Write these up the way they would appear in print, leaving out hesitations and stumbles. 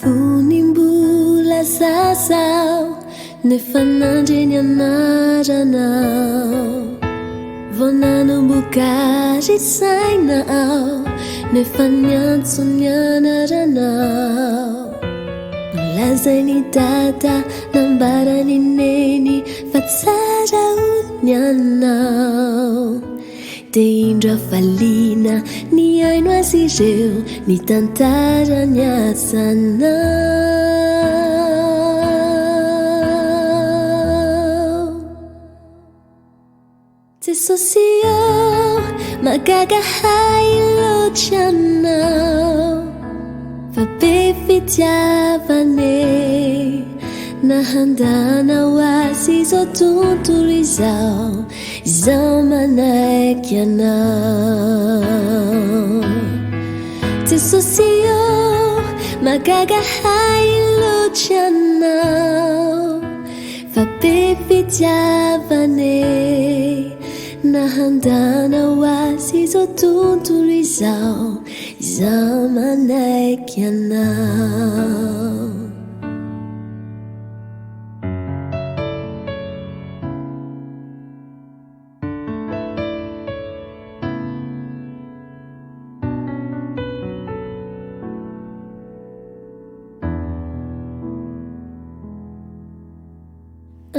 Fony mbola zaza aho nefa nandre ny anaranao. Vao nanomboka ary saina aho nefa niantso ny anaranao. Nolazain'i Dada, nambaran'i Neny fa tsara hono ny anao. Dia indro hafaliana nihaino azy ireo nitantara ny asanao. Jesosy ô, mahagaga ahy loatra Anao, fa be fitiavana e. Na handanao azy izao tontolo izao, Izaho manaiky Anao. Jesosy ô, mahagaga ahy loatra Ianao, fa be fitiavana e. Na handanao azy izao tontolo izao, izaho manaiky Anao.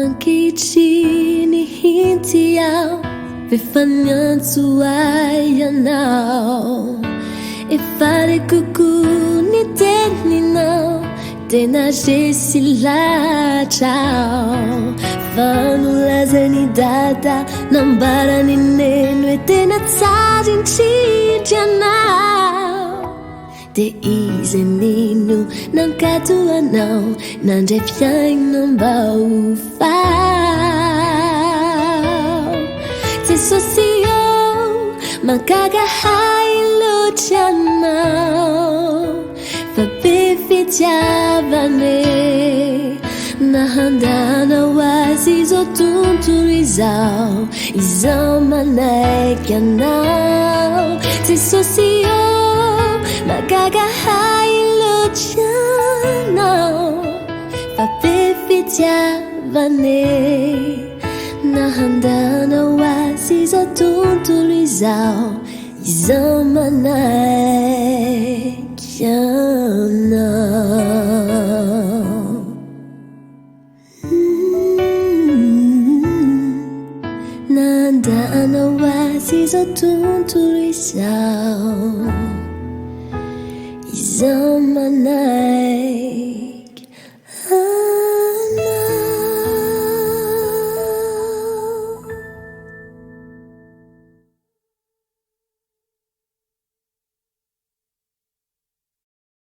Ankehitriny inty aho f'efa niantso ahy ianao. Efa reko koa ny teninao. Tena resy lahatra aho fa nolazain'i Dada, nambaran'i Neny hoe tena tsara indrindra ianao. Dia izy nino nankato anao, nandray fiainam-baovao. Jesosy ô, mahagaga ahy loatra ianao. Fa be fitiavana e. Na handana ho azy izao tontolo izao, izaho manaiky anao. Jesosy ô, mahagaga ahy loatra ianao. Fa be fitiavana e. Na handana ho azy izao tontolo izao, Izaho manaiky anao. Nandana ho azy izao tontolo izao. Izaho manaiky.